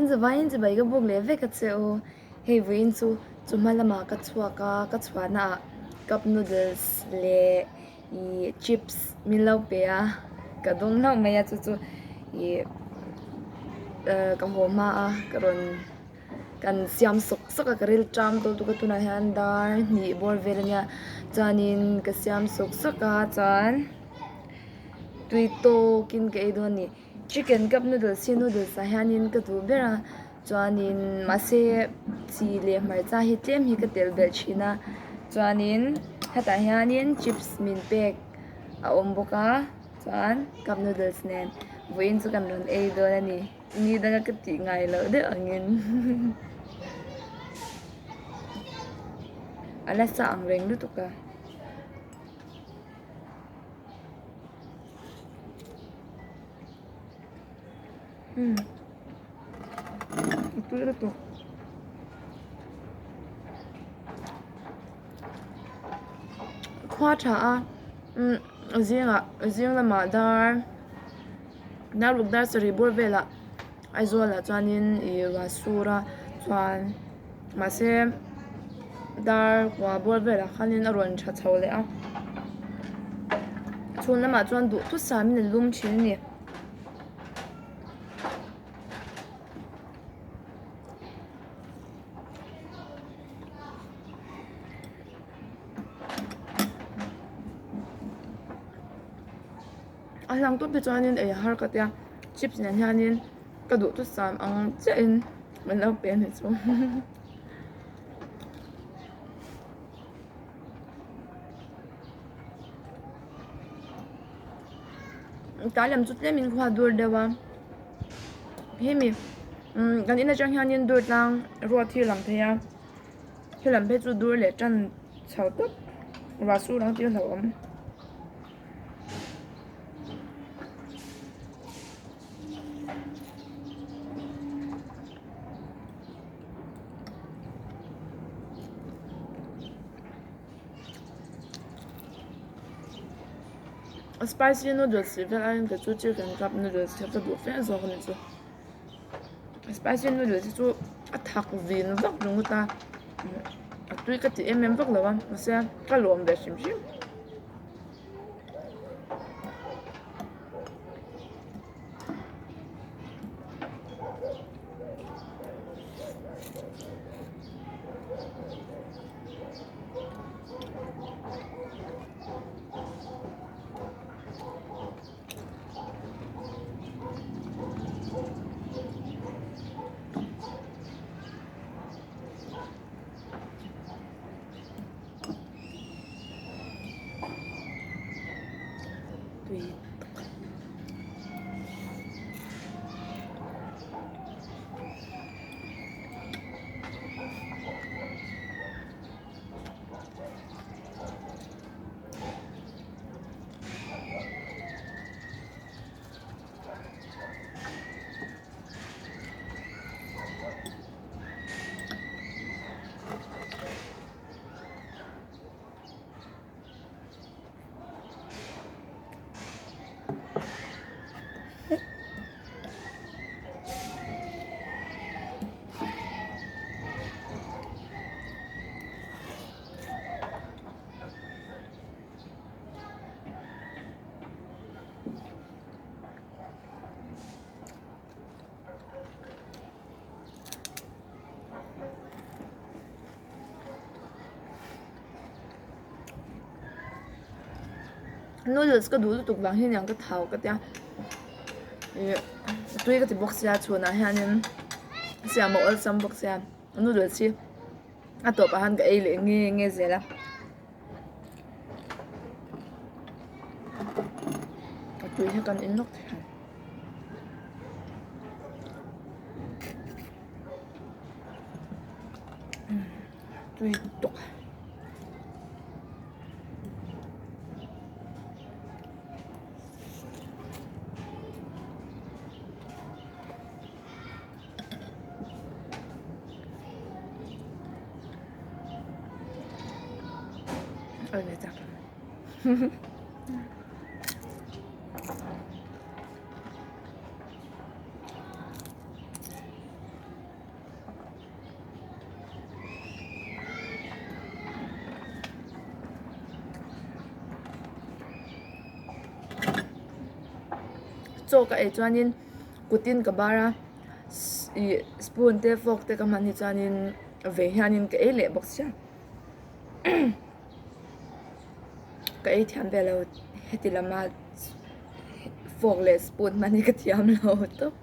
In zavaiin chibai ka buk leh vek a che u. Hei vawiin chu chawhma lamah ka chhuak a, ka chhuahna ah cup noodles leh ih chips min lo pe a, ka dawng hlauh mai a chu chu ih ah ka haw hma a ka rawn kan siam sawk sawk a ka ril ṭam tawh lutuk a tunah hian dar hnih bawr vel a nia chuanin ka siam sawk sawk a chuan tui tawkin ka ei dawn a ni. Chicken cup noodles hi noodles ah hianin ka duh ber a chuanin mahse chi leh hmarcha hi tlem hi ka telh belh thin a chuanin hetah hianin chips min pek a awm bawk a chuan cup noodles nen vawiin chu kan rawn ei dawn a ni ni danga ka tih ngai loh deuh angin a nasa ang reng lutuk a. Umm a tui lutuk khua tha a umm zingah zing lamah dar dar ruk dar sarih bawr velah Aizawl ah chuanin ih ruah sur a chuan mahse dar kua bawr velah khanin a rawn tha chho leh a chhun lamah chuan duhthusam in a lum thin a ni. A hlang tawp te chuanin ei a har ka tia chips nen hianin ka duh chu sam ang chiahin min lo pe a ni chu. Tlai lam chu tlemin khua dur deuh a hemi umm kan in atang hianin dur tlang ruat hi a lang thei a helam phei chu dur leh tan chho tawp ruah sur ang tih a hlauhawm. Spicy noodles tih vel aiin kei chu chicken cup noodles hi ka duh fe zawk a ni chu spicy noodles hi chu a thak vin vak ringawt a a tui ka ti em em vak lo a mahse ka lawm ve hrim hrim. Tui tak. Noodles ka duh lutuk vang hian ka thau ka tia ih tui ka ti bawk sia chhunah hianin siam a awlsam bawk sia noodles hi a tawpah hian ka ei leh nge nge zel a. A tui hi kan in lawk thei ang. Tui tawk. Chaw ka ei chuanin kutin ka bar a ih spoon te fork te ka hman hi chuanin vei hianin ka ei leh bawk sia ka ei thiam ve lo heti lama fork leh spoon hman hi ka thiam lo tawp.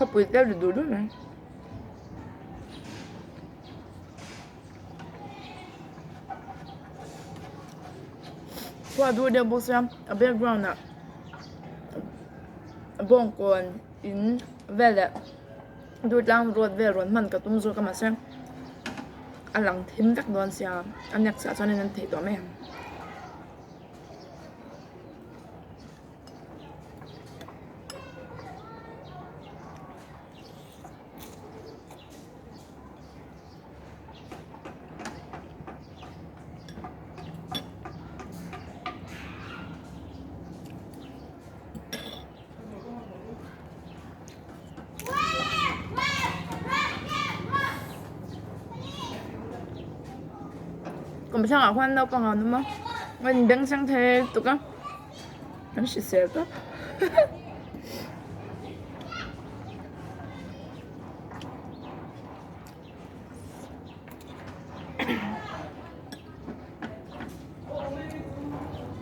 Khawpui te ri dur dur mai. Khua dur deuh bawk sia a background ah bawngkawn in vel leh Durtlang road vel rawn hman ka tum zawk a mahse a lang thim vek dawn sia a next ah chuanin an theih tawh mai ang. Kawmthlang ah khuan naupang an awm a a in beng seng thei lutuk a an hrisel tawp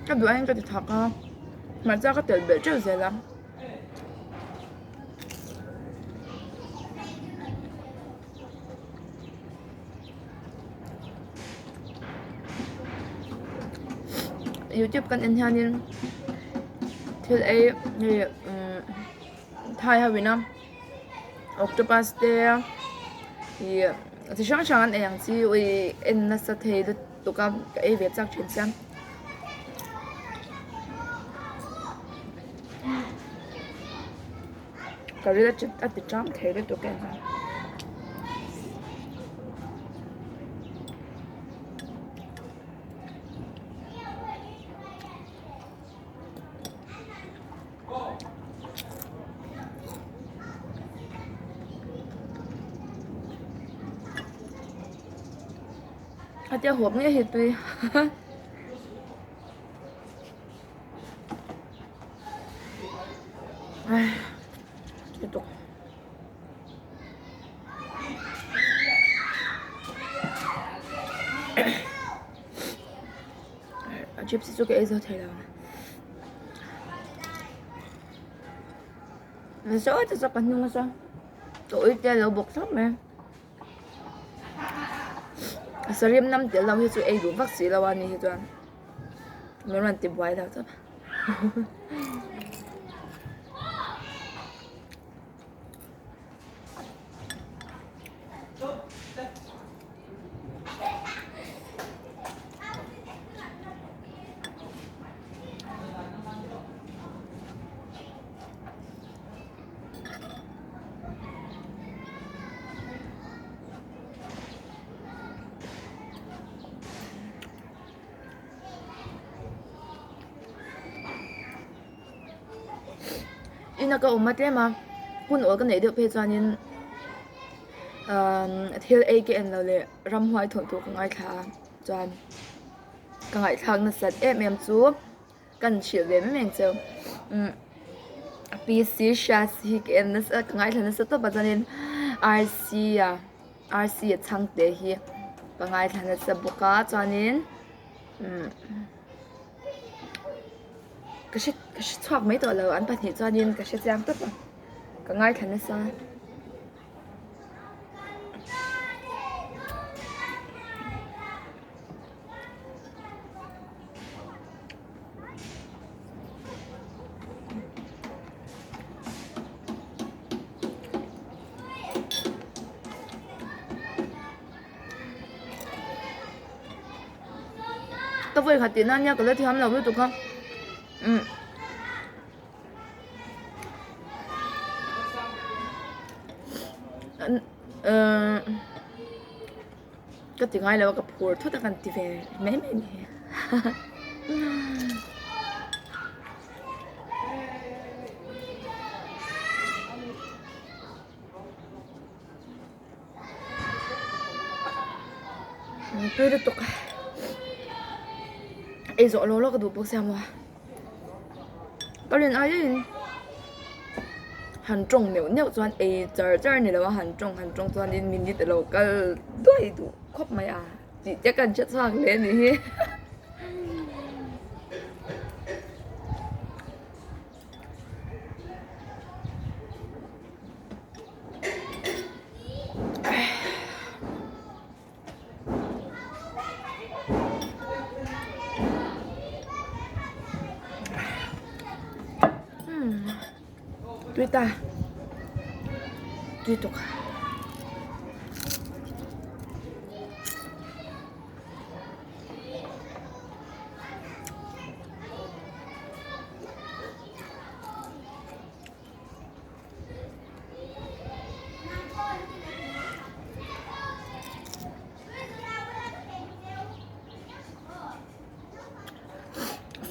ka duh aiin ka ti thak a hmarcha ka telh belh teuh zel a. Youtube kan en hianin thil ei hei umm thai ho ina octopus te ih chi hrang hrang an ei ang chi ui en nasa thei lutuk a ka ei ve chak thin sia. Ka ril a ti ṭam thei lutuk em a. Khatia huap ngei hi tui. Lutuk. A chips hi chu ka ei zo thei lo. Nasa ta sa ka hnung asa. Ka ui te lo bawk thlap mai. Sarim nam tel lo hi chu ei duh vak si lo a ni hi chuan. Min rawn ti buai lo chauh. Ina ka awm a tlem a hun awl ka neih deuh phei chuanin ahh thil ei ka en loh leh ramhuai thawh tur ka ngaithla a chuan ka ngaihthlak nasat em em chu. Kan hrilh ve mai mai ang cheu umm PC Hrias hi ka en nasa ka ngaithla nasa tawp a chuanin RC a RC a chhangte hi ka ngaithla nasa bawk a chuanin umm ka hre ka hre chhuak mai tawh lo an pahnih chuanin ka hre chiang tawp a ka ngaithla nasa. Ka vawi khat tihna ania ka la thiam lo lutuk a umm. Ka ti ngai lo a ka phur thut a kan ti ve mai mai ni hi. Tui lutuk ei zawh law law ka duh bawk sia maw ka rin ai in han tawng neuh neuh chuan ei char char ni lo a han tawng han tawng chuan in minute alo kal duai duh khawp mai a tih te ka hre chhuak hle a nih hi. Tui ta tui tuk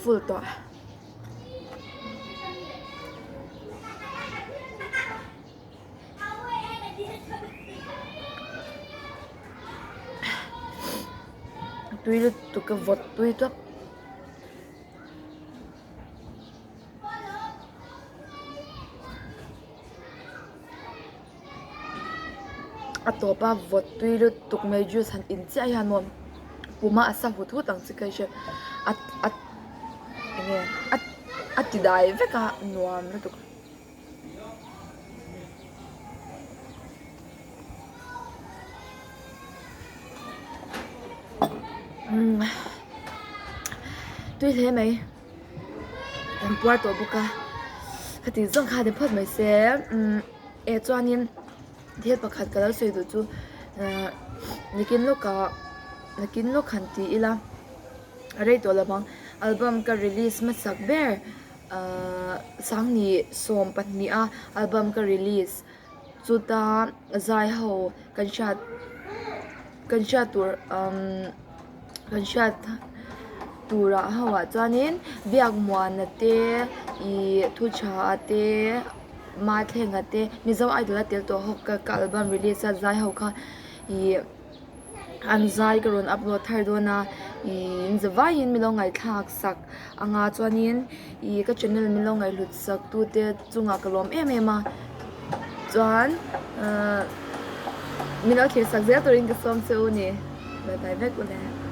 Full tawh. Tui lutuk a vawt tui tawp. A tawp a vawt tui lutuk mai juice han in chiah hian maw puma a sa hut hut ang chi ka hria a a enge a a ti dai vek a nuam lutuk. Tui hle mai. Kan puar tawh bawk a khati zawng kha ni phawt mai se umm eh chuanin thil pakhat ka lo sawi duh chu ahh nakin lawkah nakin lawk han ti ila a rei tawh lo ang album ka release hmasak ber ahh sangni 12 a album ka release chuta zai ho kan hriat kan hriat tur umm kan hriat turah ho ah chuanin Biakmuana te ih Thuchha te Mathlenga te Mizo Idol a tel tawh ho ka ka album release a zai ho kha ih an zai ka rawn upload thar dawn a ih in za vaiin min lo ngaihthlak sak anga chuanin ih ka channel min lo ngaihhlut sak tu te chungah ka lawm em em a chuan ahh min lo thlir sak zel turin ka sawm che u ni bye bye vek u le.